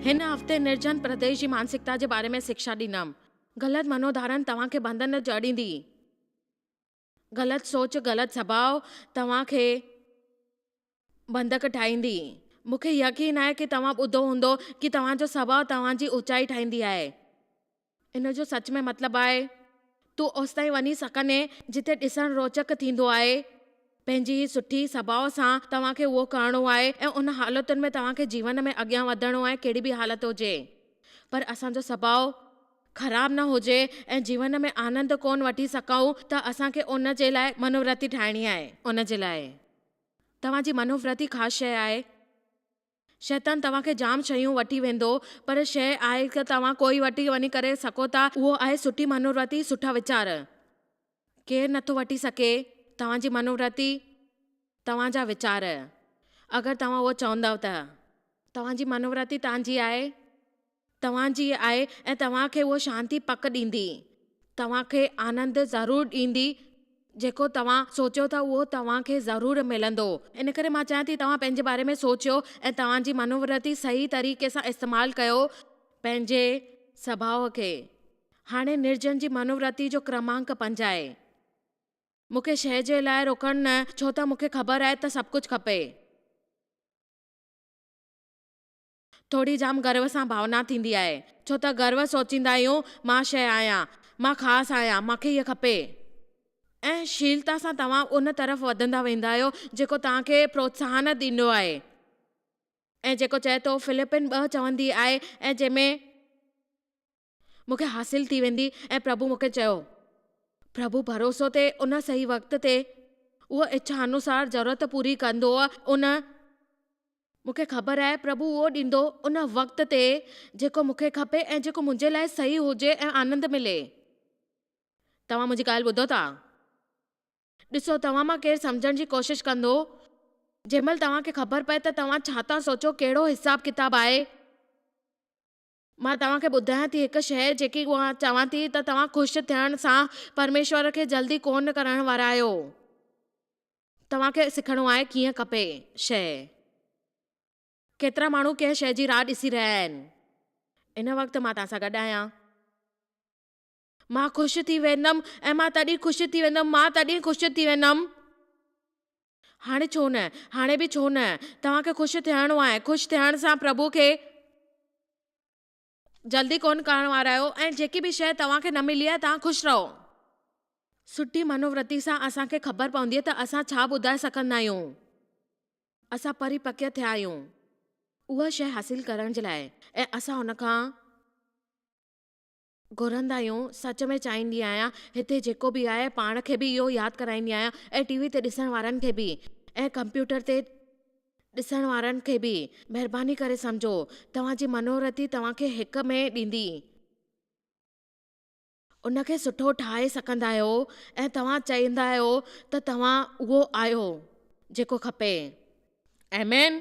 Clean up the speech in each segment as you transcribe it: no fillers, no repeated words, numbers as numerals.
هن هفتي نرجن پرديش جي مانسڪتا جي باري ۾ سکشا ڏيندم. غلط منوڌارن توهان کي بنڌن جڙيندي. غلط سوچ، غلط سڀاء توهان کي بندڪ ٺاهيندي. مون کي يقين آهي ڪي توهان ٻڌو هوندو ڪي توهان جو سڀاء توهان جي اوچائي ٺاهيندي آهي. ان جو سچ ۾ مطلب آهي تون اوستائين وڃي سگهندين جتي ڏسڻ روچڪ ٿيندو آهي. پنهنجي هي سٺي سڀاء سان توهان کي اهو ڪرڻو آهي ۽ ان حالتن ۾ توهان کي جيون ۾ اڳيان وڌڻو آهي ڪهڙي به حالت هجي. پر اسان جو سڀاء خراب نه هجي ۽ جيون ۾ آنند ڪونه وٺي سگهون ته اسان کي ان جي لاء منورتي ٺاهڻي آهي. ان جي لاء توهان جي منورتي خاص شيء آهي. شيطان توهان کي جام شيون وٺي ويندو پر شيء آهي ته توهان ڪوئي وٺي وڃي ڪري سگهو ٿا اهو آهي سٺي منورتي سٺا ويچار. ڪير نٿو وٺي سگهي توهان جي منورتي توهان جا ويچار. اگر توهان اهو چوندؤ ته. توهان جي منورتي توهان جي آهي. توهان جي آهي ۽ توهان کي اهو شانتي پڪ ڏيندي. توهان کي آنند ضرور ڏيندي. جيڪو توهان سوچيو ٿا اهو توهان کي ضرور ملندو. ان ڪري مان چاهيان ٿي توهان پنهنجي باري ۾ سوچيو ۽ توهان جي منوورتي صحيح طريقي سان استعمال ڪيو پنهنجي سڀاء کي. هاڻي نرجن جي منوورتي جو ڪرمانڪ پنج آهي. مون کي شيء جي لاء روڪڻ نه ڇو ته مون کي خبر آهي ته سڀ ڪجهه کپي. ٿوري جام گرو سان ڀاونا ٿيندي آهي، ڇو ته گرو سوچيندا آهيون مان شيء آهيان، مان خاص آهيان، مان کي هيء کپي. ۽ شيلتا سان توهان ان طرف وڌندا ويندا آهيو جيڪو توهان کي پروتساهن ڏيندو آهي ۽ جيڪو چئي ٿو فلپين ٻه چوندي آهي ۽ جنهن ۾. مون کي حاصل ٿي ويندي ۽ پرڀو مون کي چيو. پرڀو ڀروسو تي ان صحيح وقت تي اهو اڇا انوسار ضرورت پوري ڪندو ان مون کي خبر آهي پرڀو اهو ڏيندو ان وقت تي جيڪو مون کي کپي ۽ جيڪو منهنجي لاء صحيح هجي ۽ آنند ملي. توهان منهنجي ڳالهه ٻڌو ٿا؟ ڏسو توهان مان ڪير سمجهڻ جي ڪوشش ڪندو؟ جنهن مهل توهان کي خبر پئي ته توهان ڇا ٿا سوچو ڪهڙو حساب ڪتاب آهي. مان توهان کي ٻڌايان ٿي هڪ شيء جيڪي اها چوان ٿي ته توهان خوش ٿيڻ سان پرميشور کي جلدي ڪونه ڪرڻ وارا آهيو. توهان کي سکڻو آهي ڪيئن کپي شيء. ڪيترا ماڻهو ڪنهن شيء جي راهه ڏسي رهيا آهن. ان وقت مان توهان سان گڏ آهيان. مان خوش ٿي ويندم ۽ مان تڏهن خوش ٿي ويندم، مان تڏهن خوش ٿي ويندم. هاڻي ڇو نه؟ هاڻي به ڇو نه؟ توهان کي خوش ٿيڻو آهي. خوش ٿيڻ سان پرڀو کي جلدي ڪونه ڪرڻ وارا آهيو ۽ جيڪي به شيء توهان کي نه ملي آهي توهان خوش رهو. سٺي منوورتي سان اسان کي خبر پوندي ته اسان ڇا ٻڌائي سگهندا آهيون. اسان پريپڪيه ٿيا آهيون اها شيء حاصل ڪرڻ جي لاء ۽ اسان ان کان. گهرندا آهيون، سچ ۾ چاهيندي آهيان هتي جيڪو به آهي پاڻ کي به اهو ياد ڪرائيندي آهيان ۽ ٽي وي تي ڏسڻ وارن کي به ۽ ڪمپيوٽر تي ڏسڻ وارن کي به مهرباني ڪري سمجهو توهان جي منورتي توهان کي هڪ ۾ ڏيندي ان کي سٺو ٺاهي سگهندا آهيو ۽ توهان چئيندا آهيو ته توهان اهو آهيو جيڪو کپي. آمين.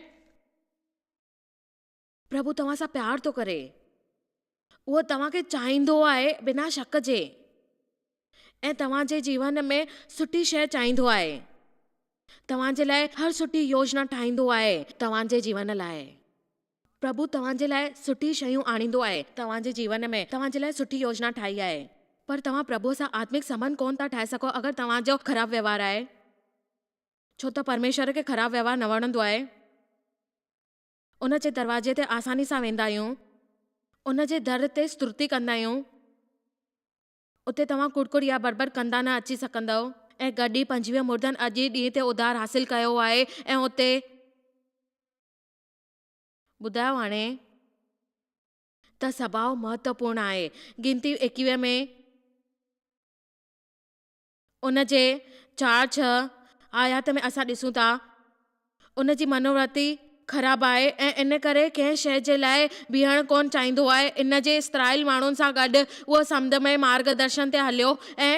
پرڀو توهان سان پيار ٿو ڪري. اهو توهان کي چاهيندو آهي بنا شڪ جي ۽ توهان جي جيون ۾ سٺي شيء چاهيندو آهي. توهان جي لاء هر سٺي يوجنا ٺاهيندو آهي توهان جي جيون لاء. پرڀو توهان جي لاء سٺي شيون آڻيندو آهي توهان جي جيون ۾ توهان جي لاء سٺي يوجنا ٺاهي آهي. پر توهان پرڀوء سان آتمڪ سنٻنڌ ڪونه ٿا ٺاهي سگهو اگر توهان جو خراب ويوهار آهي. ڇو ته پرميشور کي خراب ويوهار نه وڻندو آهي. ان جي دروازي تي آساني سان ويندا آهيون، ان جي در تي سترتي ڪندا آهيون، اتي توهان ڪڙڪڙ يا بڙبڙ ڪندا نه اچي سگهندؤ. ۽ گڏ ئي 25 مردن اڄ ئي ڏينهن تي اڌار حاصل ڪيو آهي ۽ اتي. ٻڌايو هاڻي ته سڀاء مهتوپورڻ آهي. گنتي 21 ۾. ان جي چار ڇهه آيات ۾ اسان ڏسون ٿا، ان جي منورتي خراب آهي ۽ ان ڪري ڪنهن شيء جي لاء بيهڻ ڪونه چاهيندو آهي. ان جي اسرائيل ماڻهن سان گڏ اهو سمنڊ ۾ مارگ درشن تي هليو ۽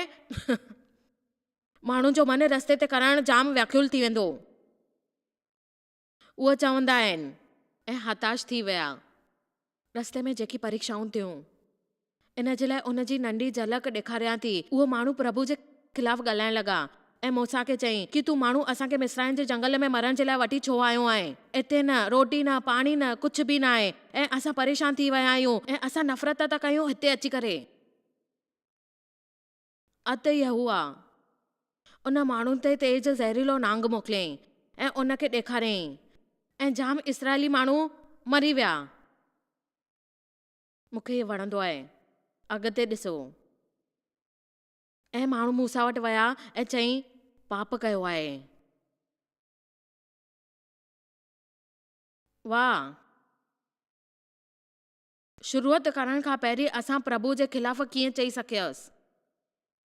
ماڻهن جو من رستي تي ڪرڻ جام وياڪل ٿي ويندو. اهو چوندا آهن. ۽ هتاش ٿي ويا. رستي ۾ جيڪي پريکشائون ٿيون. ان جي لاء ان جي ننڍي جهلڪ ڏيکاريان ٿي. اهو ماڻهو پرڀو جي خلاف ڳالهائڻ لڳا. ۽ موسيٰ کي چيائين ڪي تون ماڻهو اسان کي مصرائين جي جنگل ۾ مرڻ جي لاء وٺي ڇو آيو آهين؟ اتي نه روٽي نه پاڻي نه ڪجهه به ناهي ۽ اسان پريشان ٿي ويا آهيون ۽ اسان نفرت ٿا ڪيون هتي اچي ڪري. ات يهوه ان ماڻهن تي تيز زهريلو نانگ موڪليائين ۽ ان کي ڏيکاريائين ۽ جام اسرائيلي ماڻهو مري ويا. مون کي هي وڻندو آهي. اڳتي ڏسو. ۽ ماڻهو موسيٰ وٽ ويا ۽ چيائين، پاپ ڪيو آهي. واهه! شروعات ڪرڻ کان پهرين اسان پرڀو جي خلاف ڪيئن چئي سگهيس؟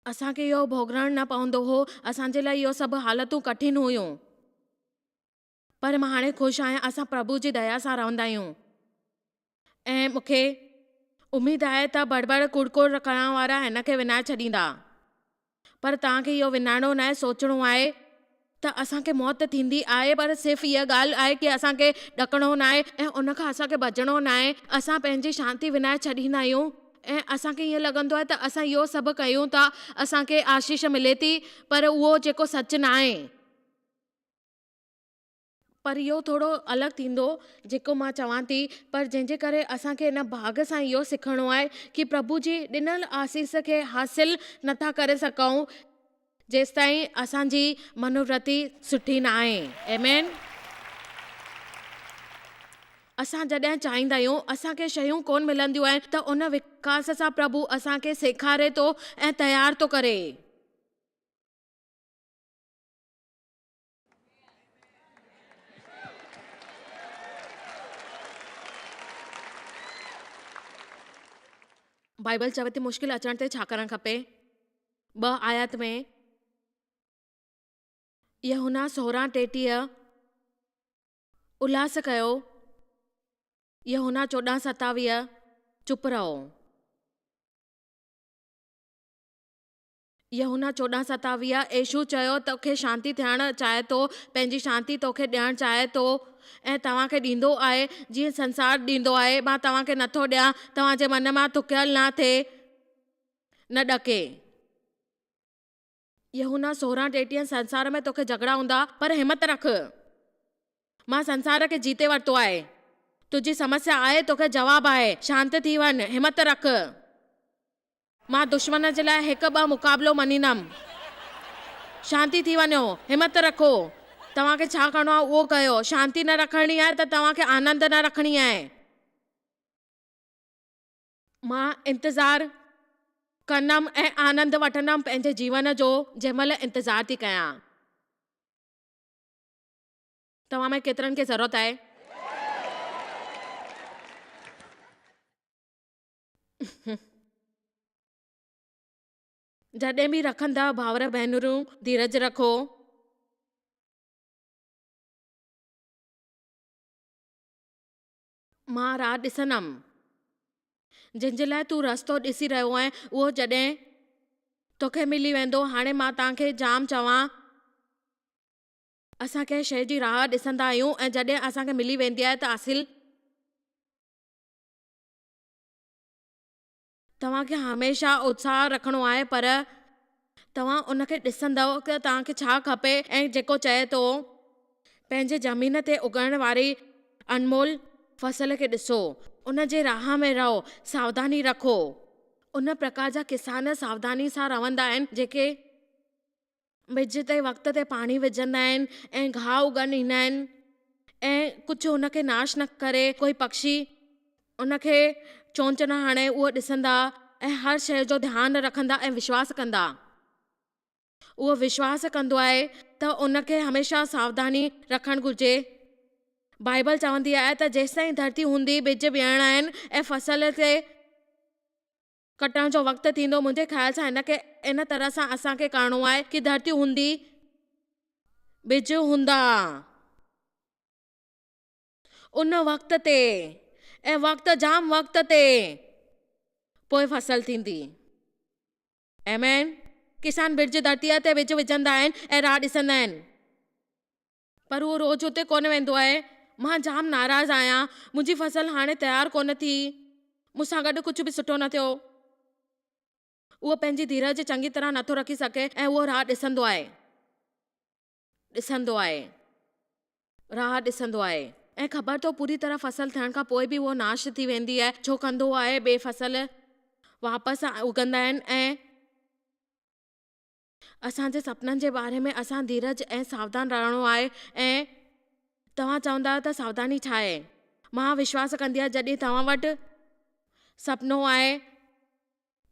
اسان کي اهو ڀوڳڻ نه پوندو هو، اسان جي لاء اهو سڀ حالتون ڪٺن هيون. پر مان هاڻي خوش آهيان، اسان پرڀو جي ديا سان رهندا آهيون ۽ مون کي اميد آهي ته بڙبڙ ڪوڙ ڪوڙ ڪرڻ وارا هن کي وڃائي ڇڏيندا. پر توهان کي اهو وڃائڻو ناهي، سوچڻو آهي ته اسان کي موت ٿيندي آهي پر صرف اها ڳالهه آهي ڪي اسان کي ڏڪڻو ناهي ۽ ان کان اسان کي ڀڄڻو ناهي، اسان پنهنجي شانتي وڃائي ڇڏيندا آهيون ۽ اسان کي ائين لڳندو آهي ته اسان اهو سڀ ڪيون ٿا اسان کي آشيش ملي ٿي پر اهو جيڪو سچ ناهي. پر اهو ٿورو الڳ ٿيندو جيڪو مان چوان ٿي پر جنهن جي ڪري اسان کي ان ڀاڳ سان اهو سکڻو آهي ڪي پرڀو جي ڏنل آسيس کي حاصل نٿا ڪري سگهون جيستائين اسان جي منورتي سٺي نه آهي. آمين. اسان جڏهن چاهيندا آهيون اسان کي شيون ڪون ملنديون آهن ته ان وڪاس سان پرڀو اسان کي سيکاري ٿو ۽ تيار ٿو ڪري. بائيبل چوي ٿي مشڪل اچڻ تي ڇا ڪرڻ کپي؟ 2 آيت ۾ يوحنا 16:33 الاس ڪيو، يوحنا 14:27 چپ رهو. يوحنا 14:27 يسوع چيو، توکي شانتي ٿيڻ چاهي ٿو، پنهنجي شانتي توکي ڏيڻ چاهي ٿو ۽ توهان کي ڏيندو آهي، جيئن سنسار ڏيندو آهي، مان توهان کي نٿو ڏيان، توهان جي من مان ٿڪيل نه ٿئي، نه ڏڪي. يوحنا 16:33 سنسار ۾ توکي جهڳڙا هوندا، پر همت رک، مان سنسار کي جيتي ورتو آهي. تنهنجي سمسيا آهي، توکي جواب آهي، شانت ٿي وڃ، همت رک. مان دشمن جي لاء هڪ ٻه مقابلو مڃيندم. شانتي ٿي وڃو. همت رکو. توهان کي ڇا ڪرڻو آهي اهو ڪيو. شانتي نه رکڻي آهي ته توهان کي آنند نه رکڻي آهي. مان انتظار ڪندم ۽ آنند وٺندم پنهنجي جيون جو جنهن مهل انتظار ٿي ڪيان. توهان ۾ ڪيترن کي ضرورت آهي؟ جڏهن به رکندا ڀائر ڀينرون ڌيرج رکو. مان راهه ڏسندم. جنهن جي لاء تون رستو ڏسي رهيو آهين اهو جڏهن توکي ملي ويندو. هاڻي مان توهان کي جام چوان. اسان ڪنهن شيء جي راهه ڏسندا آهيون ۽ جڏهن اسان کي ملي ويندي آهي ته حاصل. توهان کي هميشه اتساهه رکڻو آهي پر توهان ان کي ڏسندؤ ته توهان کي ڇا کپي ۽ جيڪو چئي ٿو پنهنجي زمين تي اڳائڻ واري انمول فصل کي ڏسو ان جي راهه ۾ رهو ساوڌاني رکو. ان پرڪار جا ڪسان ساوڌاني سان رهندا آهن جيڪي ٻج تي وقت تي پاڻي وجهندا آهن ۽ گاهه اڳڻ ڏيندا آهن ۽ ڪجهه ان کي ناش نه ڪري ڪوئي پکشي ان کي چونچ نه هڻي اهو ڏسندا ۽ هر شيء جو ڌيان رکندا ۽ وشواس ڪندا. اهو وشواس ڪندو آهي ته ان کي هميشه ساوڌاني رکڻ گهرجي. بائيبل چوندي آهي ته جيستائين ڌرتي هوندي ٻج ٻيڻا آهن ۽ فصل تي ڪٽڻ جو وقت ٿيندو، منهنجي خيال سان هن کي ان طرح سان اسان کي ڪرڻو آهي ڪي ڌرتي هوندي، ٻج هوندا. ان وقت تي ۽ وقت جام وقت تي پوء فصل ٿيندي. آمين. ڪسان ٻج ڌرتيء تي ٻج وجهندا آهن ۽ راهه ڏسندا آهن. پر هو روز اتي ڪونه ويندو آهي. مان جام ناراض آهيان. منهنجي فصل هاڻي تيار ڪونه ٿي. مون سان گڏ ڪجهه به سٺو نه ٿيو. اهو پنهنجي ڌيرج چڱي طرح نٿو رکي سگهي ۽ اهو راهه ڏسندو آهي. ڏسندو آهي. راهه ڏسندو آهي ۽ خبر اٿو پوري طرح فصل ٿيڻ کان پوء به اهو ناش ٿي ويندي آهي ڇو ڪندو آهي ٻئي فصل واپس اگندا آهن ۽ اسان جي سپنن جي باري ۾ اسان ڌيرج ۽ ساوڌان رهڻو آهي ۽ توهان چوندا آهيو ته ساوڌاني ڇا آهي؟ مان وشواس ڪندي آهيان جڏهن توهان وٽ سپنو آهي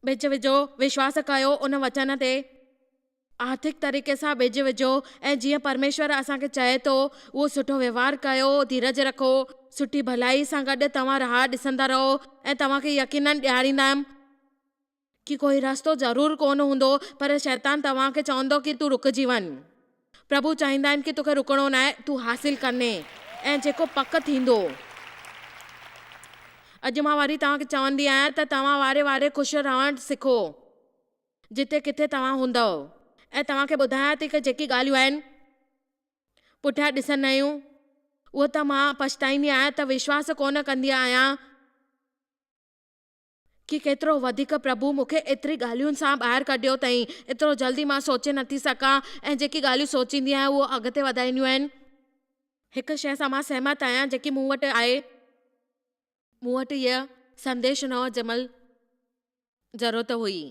ٻج وجهو، وشواس ڪيو ان وچن تي، آرٿڪ طريقي سان ٻج وجهو ۽ جيئن پرميشور اسان کي چئي ٿو اهو سٺو وهنوار ڪيو، ڌيرج رکو، سٺي ڀلائي سان گڏ توهان راهه ڏسندا رهو ۽ توهان کي يقينن ڏياريندم ڪي ڪوئي رستو ضرور ڪونه هوندو پر شيطان توهان کي چوندو ڪي تون رڪجي وڃ. پرڀو چاهيندا آهن ڪي توکي رڪڻو ناهي، تون حاصل ڪندين ۽ جيڪو پڪ ٿيندو. اڄ مان وري توهان کي چوندي آهيان ته توهان واري واري خوش رهڻ سکو، جتي ڪٿي توهان هوندؤ. ۽ توهان کي ٻڌايان ٿي ته جيڪي ڳالهيون آهن، پٺيان ڏسندا آهيون، اهو ته مان پڇتائيندي آهيان ته وشواس ڪونه ڪندي آهيان. ڪي ڪيترو وڌيڪ پرڀو مون کي ايتري ڳالهين سان ٻاهر ڪڍيو اٿئين، ايترو جلدي مان سوچي نٿي سگهان ۽ جيڪي ڳالهيون سوچيندي آهيان اهو اڳتي وڌائينديون آهن. هڪ شيء سان مان سهمت آهيان جيڪي مون وٽ آهي. مون وٽ هيء سنديش نه هو جنهن مهل ضرورت هئي.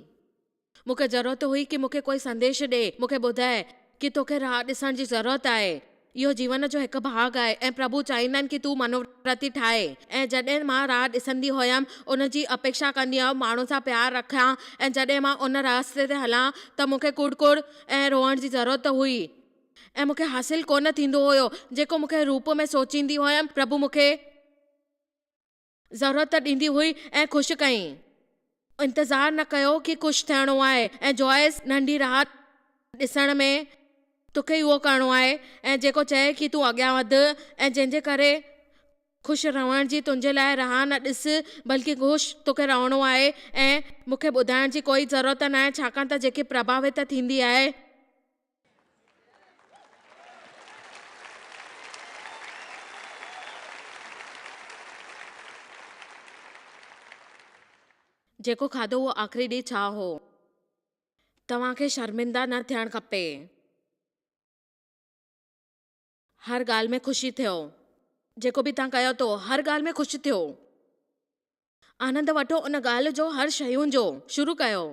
مون کي ضرورت هئي ڪي مون کي ڪوئي سنديش ڏي، مون کي ٻڌائي ڪي توکي راهه ڏسڻ جي ضرورت آهي. اهو جيون جو هڪ ڀاڳ آهي ۽ پرڀو چاهيندا آهن ڪي تون منوورتي ٺاهي. ۽ جڏهن مان راهه ڏسندي هيم، ان جي اپيڪشا ڪندي هيم، ماڻهن سان پيار رکيان ۽ جڏهن مان ان راستي تي هلان ته مون کي ڪڙ ڪڙ ۽ روئڻ جي ضرورت هئي ۽ مون کي حاصل ڪونه ٿيندو هيو جيڪو مون کي روپ ۾ سوچيندي هيم، پرڀو مون کي. ضرورت ڏيندي هئي ۽ خوش ڪئين. انتظار نه ڪيو ڪي خوش ٿيڻو آهي ۽ جوائس ننڍي راهه ڏسڻ ۾ توکي اهو ڪرڻو آهي ۽ جيڪو چئي ڪي تون اڳيان وڌ ۽ جنهن جي ڪري خوش رهڻ جي تنهنجي لاء راهه نه ڏس بلڪه خوش توکي رهڻو آهي ۽ مون کي ٻڌائڻ جي ڪوئي ضرورت ناهي ڇاڪاڻ ته جيڪي پرڀاوت ٿيندي آهي جيڪو کاڌو اهو آخري ڏينهن ڇا هو؟ توهان کي شرمنده نه ٿيڻ کپي. هر ڳالهه ۾ خوشي ٿيو. جيڪو به توهان ڪيو ٿو، هر ڳالهه ۾ خوش ٿيو. آنند وٺو ان ڳالهه جو، هر شين جو. شروع ڪيو.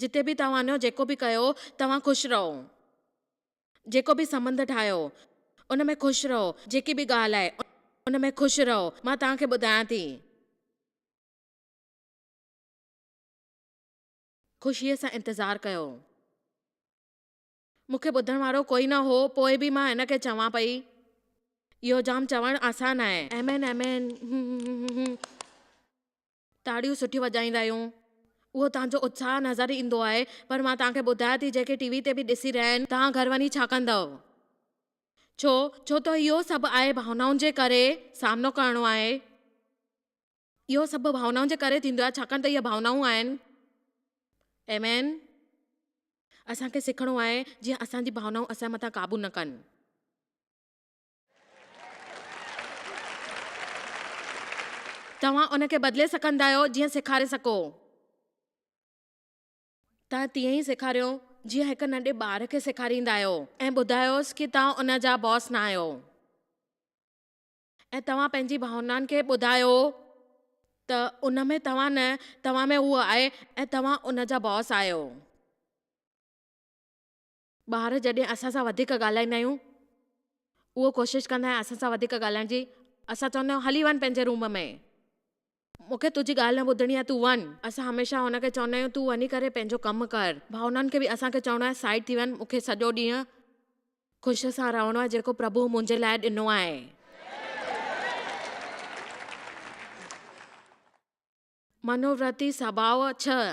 جتي به توهان وڃو، جيڪو به ڪيو، توهان خوش رهو. جيڪو به سنٻنڌ ٺاهيو، ان ۾ خوش رهو. جيڪي به ڳالهه آهي، ان ۾ خوش رهو. مان توهان کي ٻڌايان ٿي. خوشيء سان انتظار ڪيو. مون کي ٻڌڻ وارو ڪوئي نه هو، پوء به مان هن کي چوان پئي. اهو جام چوڻ آسان آهي. آمين آمين. تاڙيون سٺيون وڄائيندا آهيون. اهو توهان جو اتساهه نظر ايندو آهي پر مان توهان کي ٻڌايان ٿي جيڪي ٽي وي تي به ڏسي رهيا آهن توهان گهر وڃي ڇا ڪندؤ؟ ڇو؟ ڇو ته اهو سڀ آهي ڀاونائن جي ڪري سامنو ڪرڻو آهي. اهو سڀ ڀاونائن جي ڪري ٿيندو آهي ڇاڪاڻ ته اهي ڀاونائون آهن. آمين. اسان کي سکڻو آهي جيئن اسان جي ڀاونائون اسان مٿان قابو نه ڪن. توهان ان کي بدلي سگهندا آهيو جيئن سيکاري سگهو. توهان تيئن ئي سيکاريو جيئن هڪ ننڍي ٻار کي سيکاريندا آهيو ۽ ٻڌايوس ڪي توهان ان جا باس نه آهيو ۽ توهان پنهنجي ڀاونائن کي ٻڌايو ته ان ۾ توهان نه توهان ۾ هو آهي ۽ توهان ان جا باس آهيو. ٻار جڏهن اسان سان وڌيڪ ڳالهائيندا آهيون اهو ڪوشش ڪندا آهن اسان سان وڌيڪ ڳالهائڻ جي اسان چوندا آهيون هلي وڃ پنهنجي روم ۾ مون کي تنهنجي ڳالهه نه ٻڌڻي آهي تون وڃ اسان هميشه هن کي چوندا آهيون تون وڃي ڪري پنهنجو ڪم ڪر ڀاونائن کي به اسان کي چوڻو آهي سائيڊ ٿي وڃ مون کي سڄو ڏينهن خوشي سان رهڻو آهي جيڪو پرڀو منهنجي لاء ڏنو آهي. منوورتي سڀاء ڇهه.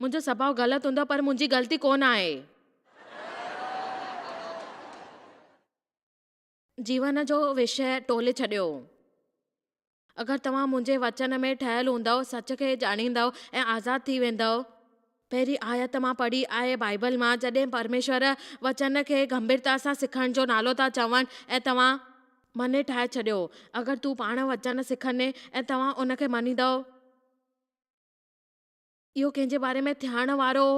منهنجو سڀاء غلط هوندو پر منهنجي غلطي ڪونه آهي. جيون جو وشيه ٽولي ڇڏيو. اگر توهان منهنجي وچن ۾ ٺهيل هوندؤ، سچ کي ڄاڻيندؤ ۽ آزاد ٿي ويندؤ. پهرين آيت مان پڙهي آهي بائيبل مان جڏهن پرميشور وچن کي گنڀيرتا سان سکڻ جو نالو ٿا چون ۽ توهان مڃي ٺاهي ڇڏيو. اگر تون پاڻ وچن سکندين ۽ توهان ان کي مڃيندؤ. اهو ڪنهن جي باري ۾ ٿيڻ وارو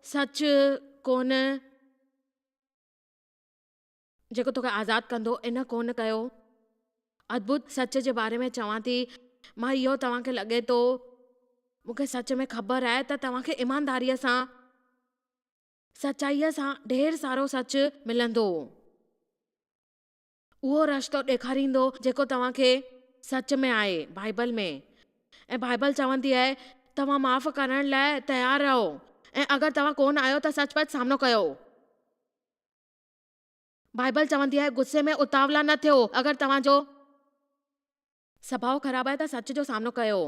سچ ڪونه جيڪو توکي آزاد ڪندو، ان ڪونه ڪيو. ادڀت سچ جي باري ۾ چوان ٿي، مان اهو توهان کي لڳي ٿو، مون کي سچ ۾ خبر آهي ته توهان کي ايمانداريء سان، سچائيء سان ڍير سارو سچ ملندو. اهو رستو ڏيکاريندو جيڪو توهان کي سچ ۾ آهي، بائيبل ۾. ۽ بائيبل چوندي آهي، توهان معاف ڪرڻ لاء تيار رهو ۽ اگر توهان ڪونه آهيو ته سچ پچ سامنو ڪيو. بائيبل چوندي آهي، غصي ۾ اتاولا نه ٿيو، اگر توهان جو سڀاء خراب آهي ته سچ جو سامنو ڪيو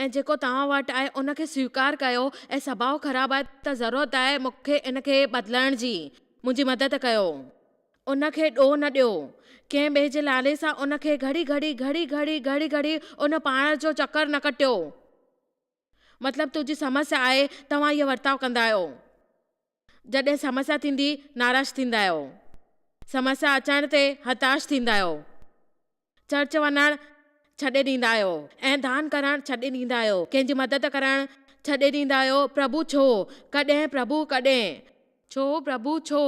۽ جيڪو توهان وٽ آهي ان کي سويڪار ڪيو ۽ سڀاء خراب آهي ته ضرورت آهي مون کي ان کي بدلڻ جي، منهنجي مدد ڪيو. ان کي ڏوهه نه ڏيو. ڪنهن ٻئي جي نالي سان ان کي گهڙي گهڙي گهڙي گهڙي گهڙي گهڙي ان پاڻ جو چڪر نه ڪٽيو. مطلب تنهنجي سمسيا آهي توهان اهو ورتاء ڪندا آهيو. جڏهن سمسيا ٿيندي ناراض ٿيندا آهيو. سمسيا اچڻ تي هتاش ٿيندا آهيو. چرچ وڃڻ ڇڏي ڏيندا آهيو ۽ دان ڪرڻ ڇڏي ڏيندا آهيو. ڪنهن جي مدد ڪرڻ ڇڏي ڏيندا آهيو. پرڀو ڇو؟ ڪڏهن پرڀو ڪڏهن؟ ڇو پرڀو ڇو؟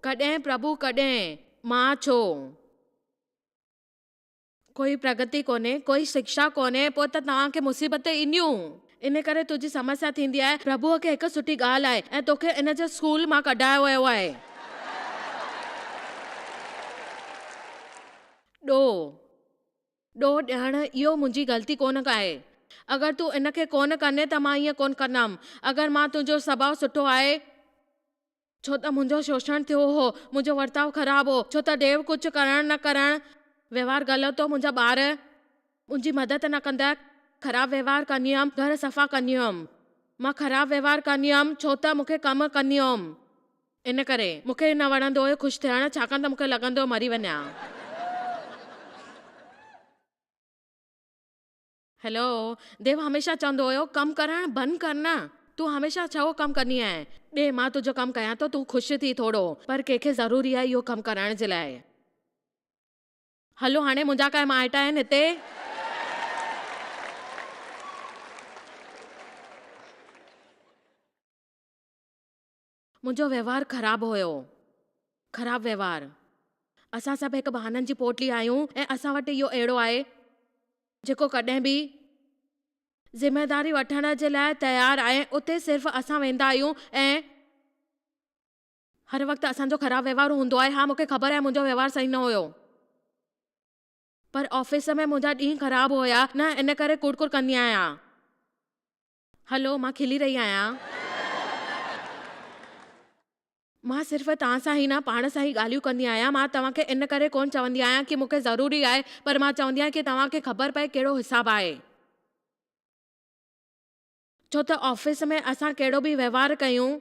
ڪڏهن پرڀو ڪڏهن؟ مان ڇو؟ ڪوئي پرگتي ڪونهي، ڪوئي شڪشا ڪونهي، پوء ته توهان کي مصيبت اينديون. ان ڪري تنهنجي سمسيا ٿيندي آهي. پرڀوء کي هڪ سٺي ڳالهه آهي ۽ توکي ان جي اسڪول مان ڪڍايو ويو آهي. ڏوهه، ڏوهه ڏيڻ، اهو منهنجي غلطي ڪونه آهي. اگر تون ان کي ڪونه ڪندين ته مان ائين ڪونه ڪندم. اگر مان تنهنجو سڀاء سٺو آهي. ڇو ته منهنجو شوشڻ ٿيو هو، منهنجو ورتاء خراب هو، ڇو ته ڊيو ڪجهه ڪرڻ نه ڪرڻ، وهنوار غلط هو، منهنجا ٻار منهنجي مدد نه ڪندا، خراب وهنوار ڪندي هيم، گهر صفا ڪندي هيم، مان خراب وهنوار ڪندي هيم، ڇو ته مون کي ڪم ڪندي هيم، ان ڪري مون کي نه وڻندو هيو خوش ٿيڻ، ڇاڪاڻ ته مون کي لڳندو هيو مري وڃان. هيلو، ديو هميشه چوندو هيو، ڪم ڪرڻ بند ڪر نه، تون هميشه ڇو ڪم ڪندي آهين؟ ڏي مان تنهنجو ڪم ڪيان ٿو، تون خوش ٿي ٿورو، پر ڪنهن کي ضروري آهي اهو ڪم ڪرڻ جي لاء. هلو هاڻي منهنجا ڪائي مائٽ آهن هتي؟ منهنجو وهنوار خراب هيو. خراب وهنوار. اسان سڀ هڪ بهانن جي پوٽلي آهيون ۽ اسان وٽ اهو اهڙو آهي جيڪو ڪڏهن به ذميداري وٺڻ جي لاء تيار آهي اتي صرف اسان ويندا آهيون ۽ هر وقت اسان جو خراب وهنوار هوندو آهي. ها مون کي خبر آهي منهنجو وهنوار صحيح نه هيو. پر آفيس ۾ منهنجا ڏينهن خراب هيا نه ان ڪري ڪڙ ڪڙ ڪندي آهيان. هلو، مان کلي رهي آهيان. مان صرف توهان سان ئي نه، پاڻ سان ئي ڳالهيون ڪندي آهيان. مان توهان کي ان ڪري ڪونه چوندي آهيان ڪي مون کي ضروري آهي، پر مان چوندي آهيان ڪي توهان کي خبر پئي ڪهڙو حساب آهي. ڇو ته آفيس ۾ اسان ڪهڙو به وهنوار ڪيون،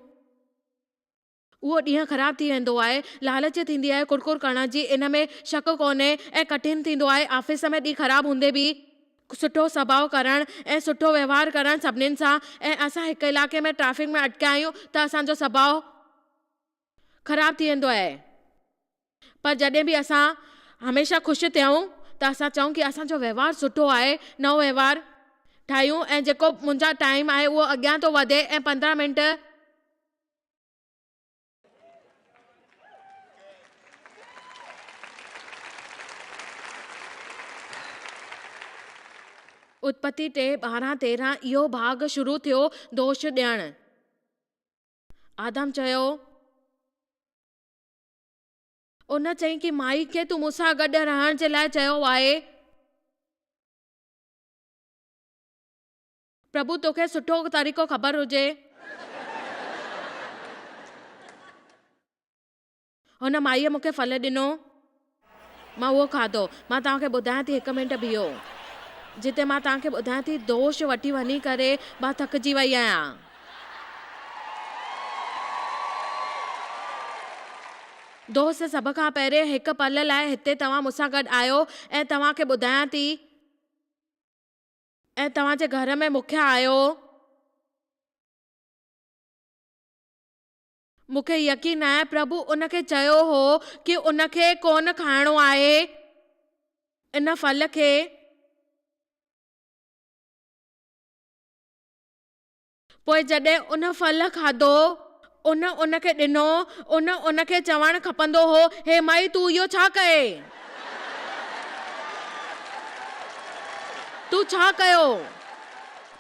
اهو ڏينهن خراب ٿي ويندو آهي. لالچ ٿيندي آهي ڪڙڪڙ ڪرڻ جي، ان ۾ شڪ ڪونهي ۽ ڪٺن ٿيندو آهي آفيس ۾ ڏينهن خراب هوندي به سٺو سڀاء ڪرڻ ۽ سٺو وهنوار ڪرڻ سڀنين سان ۽ اسان هڪ علائقي ۾ ٽريفڪ ۾ اٽڪيا آهيون ته اسان جو سڀاء خراب ٿي ويندو آهي پر جڏهن به اسان هميشه خوش ٿيون ته اسان چئون ڪي اسان جو وهنوار سٺو آهي نئون وهنوار ٺاهيون ۽ جيڪو منهنجا ٽائيم آهي اهو اڳيان ٿو وڌي ۽ 15 منٽ اتپتي ٽي 12 13 اهو ڀاڳ شروع ٿيو دوش ڏيڻ. آدم چيو. ان چئين ڪي مائي کي تون مون سان گڏ رهڻ جي لاء چيو آهي. پرڀو توکي سٺو طريقو خبر هجي. هن مائيء مون کي ڦل ڏنو. مان اهو کاڌو. مان توهان کي ٻڌايان ٿي هڪ منٽ بيهو. جتي مان توهان کي ٻڌايان ٿي دوش وٺي وڃي ڪري مان ٿڪجي وئي آهيان. دوست سڀ کان پهرين هڪ پل لاء هتي توهان مون سان گڏ آهيو ۽ توهان کي ٻڌايان ٿي. ۽ توهان جي گهر ۾ مکيا آهيو. مون کي يقين آهي پرڀو ان کي چيو هو ڪي ان کي ڪونه کائڻو آهي ان ڦل کي. پوء جڏهن ان ڦل کاڌو. ان ان کي ڏنو، ان ان کي چوڻ کپندو هو، هي مائي تون اهو ڇا ڪئي؟ تون ڇا ڪيو؟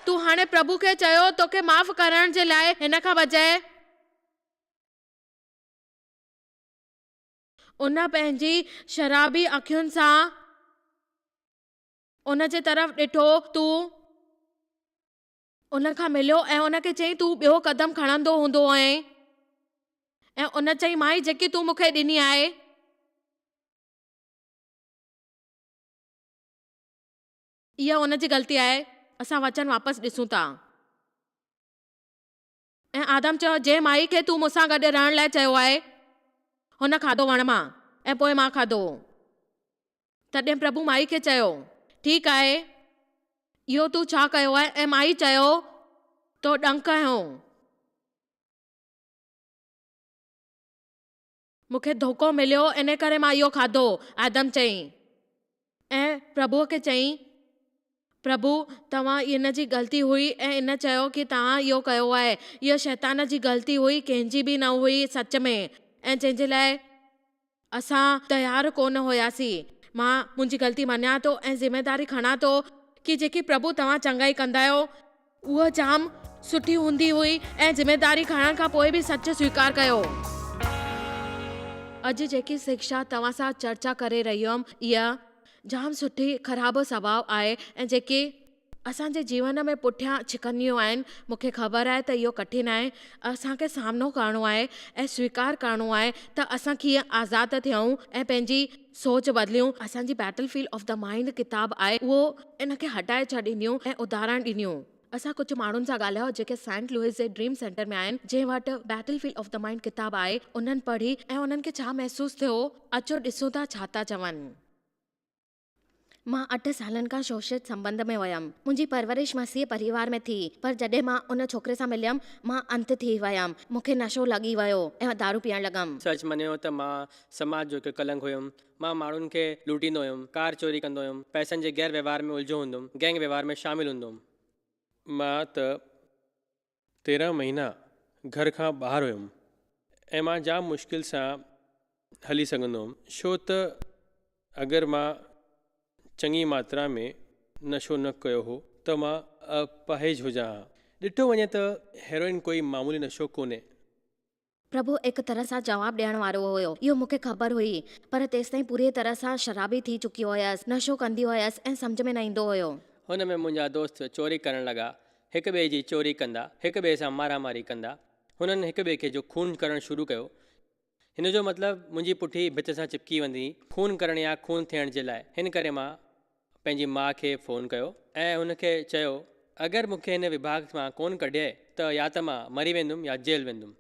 تون هاڻي پرڀو کي چيو توکي معاف ڪرڻ جي لاء هن کان بجاء. ان پنهنجي شرابي اکين سان ان جي طرف ڏٺو، تون. ان کان مليو ۽ ان کي چيائين تون ٻيو قدم کڻندو هوندو هئين ۽ ان چيائين مائي جيڪي تون مون کي ڏني آهي. اها ان جي غلطي آهي اسان وچن واپس ڏسون ٿا. ۽ آدم چيو جنهن مائي کي تون مون سان گڏ رهڻ لاء چيو آهي هن کاڌو وڻ مان ۽ پوء مان کاڌو. تڏهن پرڀو مائي کي چيو، ٺيڪ آهي، اهو تون ڇا ڪيو آهي؟ ۽ مائي چيو، تو ڏنڪ هنيو. مون کي ڌوڪو مليو، ان ڪري مان اهو کاڌو. آدم چيائين. ۽ پرڀوء کي چيائين، پرڀو، توهان ان جي غلطي هئي ۽ ان چيو ڪي توهان اهو ڪيو آهي. اهو شيطان جي غلطي هئي، ڪنهن جي به نه هئي سچ ۾، ۽ جنهن جي لاء اسان تيار ڪونه هياسين. مان منهنجي غلطي مڃان ٿو ۽ ذميداري کڻان ٿو ڪي جيڪي پرڀو توهان چڱائي ڪندا آهيو، اها جام سٺي هوندي هئي ۽ ذميداري کڻڻ کان پوء به سچ سويڪار ڪيو. اڄ جيڪي شڪشا توهان سان چرچا ڪري رهي هيم اها جام سٺي خراب سڀاء آهي ۽ جيڪي اسان جي جيون ۾ پٺيان ڇڪنديون آهن، مون کي خبر آهي ته اهو ڪٺن آهي، اسان کي سامنو ڪرڻو آهي ۽ سويڪار ڪرڻو آهي ته اسان ڪيئن آزاد ٿيون ۽ پنهنجي سوچ بدليون. اسان جي battlefield of the mind ڪتاب آهي اهو ان کي هٽائي ڇڏينديون ۽ اداهرڻ ڏنيون. اسان ڪجهه ماڻهن سان ڳالهايو جيڪي سينٽ لوئس جي ڊريم سينٽر ۾ آهن جنهن وٽ battle field of the mind ڪتاب آهي انهن پڙهي ۽ انهن کي ڇا محسوس ٿيو اچو ڏسون ٿا ڇا ٿا چون. مان اٺ سالن کان شوشت سنٻنڌ ۾ هيم. منهنجي پرورش مسيح پريوار ۾ ٿي، پر جڏهن مان ان ڇوڪري سان مليم، مان انت ٿي ويم. مون کي نشو لڳي ويو ۽ دارو پيئڻ لڳم. سچ مڃيو ته مان سماج جو هڪ ڪلنڪ هيم. مان ماڻهن کي لوٽيندو هيم، ڪار چوري ڪندو هيم، پئسن جي غير وهنوار ۾ الجهيو هوندم، گينگ وهنوار ۾ شامل هوندو هوم. مان ته 13 مهينا گهر کان ٻاهر هيم ۽ مان جام مشڪل سان هلي سگهندو هيم ڇو ته اگر مان چڱي ماترا ۾ نشو نه ڪيو هو ته مان اپاهج هجان ها. ڏٺو وڃي ته هيروئن ڪوئي معمولي نشو ڪونهي. پرڀو هڪ طرح سان جواب ڏيڻ وارو هيو، اهو مون کي خبر هئي، پر تيستائين پوريء طرح سان شرابي ٿي چڪي هيس، نشو ڪندي هيس ۽ سمجهه ۾ نه ايندو هيو. هن ۾ منهنجا دوست چوري ڪرڻ لڳا، هڪ ٻئي جي چوري ڪندا، هڪ ٻئي سان مارا ماري ڪندا. هنن هڪ ٻئي کي جو خون ڪرڻ شروع ڪيو. هن جو مطلب منهنجي پٺي ڀت سان چپڪي ويندي، خون ڪرڻ يا خون ٿيڻ جي لاء. هن ڪري مان پنهنجي ماء کي فون ڪيو ۽ هن کي چيو اگر مون کي هن وڀاڳ مان ڪونه ڪڍيئي ته يا ته مان مري ويندم يا جيل ويندم.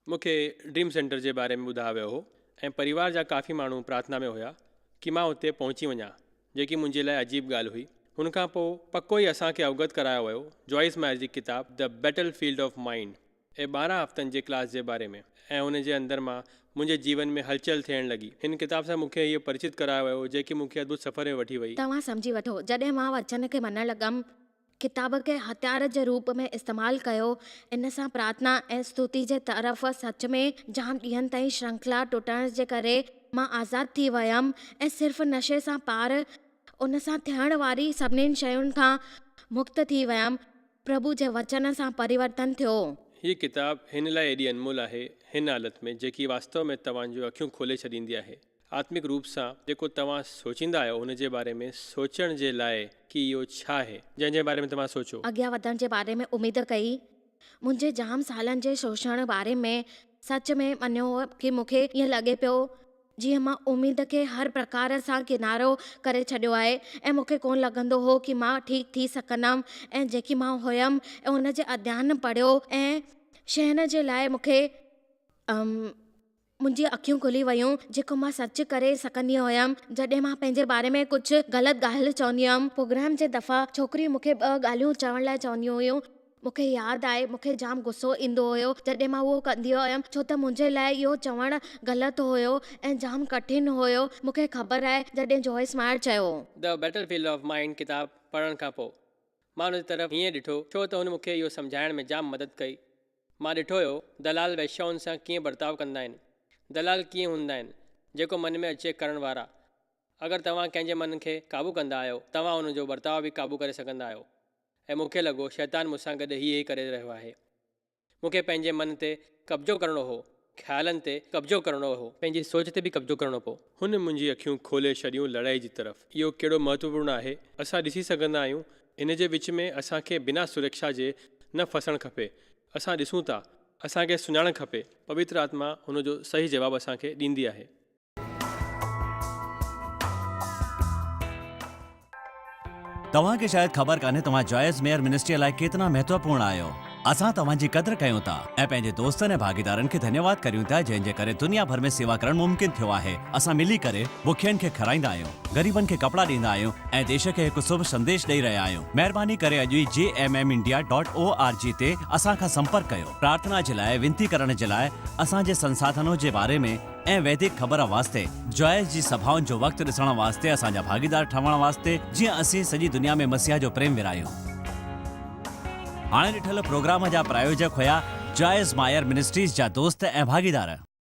مون کي ڊريم سينٽر جي باري ۾ ٻڌايو ويو هو ۽ پريوار جا ڪافي ماڻهو پرارٿنا ۾ هيا ڪي مان اتي پهچي وڃان جيڪي منهنجي لاء عجيب ڳالهه هئي. هن کان پوء پڪو ئي اسان کي اوگت ڪرايو ويو جوائس مائر جي ڪتاب The Battlefield of Mind ۽ 12 هفتن جي ڪلاس جي باري ۾ ۽ ان جي اندر مان منهنجي جيون ۾ هلچل ٿيڻ لڳي. هن ڪتاب سان مون کي هيء پرچت ڪرايو ويو جيڪي مون کي ادڀت سفر ۾ وٺي وئي. توهان سمجهي وٺو، جڏهن مان وچن کي مڃڻ لڳم، ڪتاب کي هٿيار جي روپ ۾ استعمال ڪيو، ان سان پرارٿنا ۽ استوتي جي طرف سچ ۾ جام ڏينهن تائين شرنکلا ٽٽڻ جي ڪري مان آزاد ٿي ويم ۽ صرف نشي سان پار ان سان ٿيڻ واري سڀني شين کان مڪت ٿي ويم. پرڀو جي وچن سان پريورتن ٿيو. هيء ڪتاب هن لاء ايڏي انمول آهي، هن حالت ۾ جيڪي واستو ۾ توهان جون اکيون کولي ڇڏيندي آهي. آتمڪ روپ سان جيڪو توهان سوچيندا آهيو ان جي باري ۾ سوچڻ جي لاء ڪي اهو ڇا آهي جنهن جي باري ۾ توهان سوچو. اڳيان وڌڻ جي باري ۾ اميد ڪئي. منهنجي جام سالن جي شوشڻ باري ۾ سچ ۾ مڃيو ڪي مون کي ائين لڳي پيو جيئن مان اميد کي هر پرڪار سان ڪنارو ڪري ڇڏيو آهي ۽ مون کي ڪونه لڳندو هو ڪي مان ٺيڪ ٿي سگهندم ۽ جيڪي مان هيم ۽ ان جي اڌيان پڙهيو ۽ شين جي لاء مون کي منهنجي اکيون کلي ويون جيڪو مان سچ ڪري سگهندي هيم جڏهن مان پنهنجي باري ۾ ڪجهه غلط ڳالهه چوندي هيم پروگرام جي دفعا ڇوڪريون مون کي ٻه ڳالهيون چوڻ لاء چونديون هيون مون کي ياد آهي مون کي جام غصو ايندو هيو جڏهن مان اهو ڪندي هيم ڇو ته منهنجي لاء اهو چوڻ غلط هيو ۽ جام ڪٺن هيو مون کي خبر آهي جڏهن جوائس مائر چيو. The Battlefield of Mind ڪتاب پڙهڻ کان پوء مان ان جي طرف هيئن ڏٺو ڇو ته هن مون کي اهو سمجهائڻ ۾ جام مدد ڪئي. مان ڏٺو هيو دلال وئشيائن سان ڪيئن برتاء ڪندا آهن. دلال ڪيئن هوندا آهن، جيڪو من ۾ اچي ڪرڻ وارا. اگر توهان ڪنهن جي من کي قابو ڪندا آهيو، توهان ان جو برتاء به قابو ڪري سگهندا آهيو. ۽ مون کي لڳو شيطان مون سان گڏ هي هي ڪري رهيو آهي. مون کي پنهنجي من تي قبضو ڪرڻو هو، خيالن تي قبضو ڪرڻو هو. پنهنجي سوچ تي به قبضو ڪرڻو پيو. هن منهنجي اکيون کولي ڇڏيون لڙائي جي طرف. اهو ڪهڙو مهتوپورڻ آهي، اسان ڏسي سگهندا آهيون، ان جي وچ ۾ اسان کي بنا سرڪشا جي نه ڦسڻ کپي. اسان ڏسون ٿا. اسان کي سڃاڻڻ کپي. پوتر آتما ان جو صحيح جواب اسان کي ڏيندي آهي. توهان کي شايد خبر ڪانهي توهان جوائس ميئر منسٽريء لاء ڪيتنا مهتوپورڻ آهيو. اسان توهان جي قدر ڪيون ٿا ۽ پنهنجي دوستن ۽ ڀاڳيدارن کي ڌنيواد ڪريون ٿا جنهن جي ڪري دنيا ڀر ۾ سيوا ڪرڻ ممڪن ٿيو آهي. اسان ملي ڪري بکين کي کارائيندا آهيون، غريبن کي ڪپڙا ڏيندا آهيون ۽ ديش کي هڪ شڀ سنديش ڏئي رهيا آهيون. مهرباني ڪري اڄ ئي J M M India dot O R G تي اسان کان سمپرڪ ڪيو. پرارٿنا جي لاء وينتي ڪرڻ جي لاء اسان جي سنساڌنو جي باري ۾ ۽ ويدڪ خبر واسطي جوائس جي سڀائن جو وقت ڏسڻ واسطي اسان جا ڀاڳيدار ٺهڻ واسطي جيئن اسين سڄي دنيا ۾ مسيح جو پريم ورهايون. هاڻي ڏٺل پروگرام جا پرايوجڪ هيا جوائس مائر منسٽريز جا دوست ۽ ڀاڳيدار.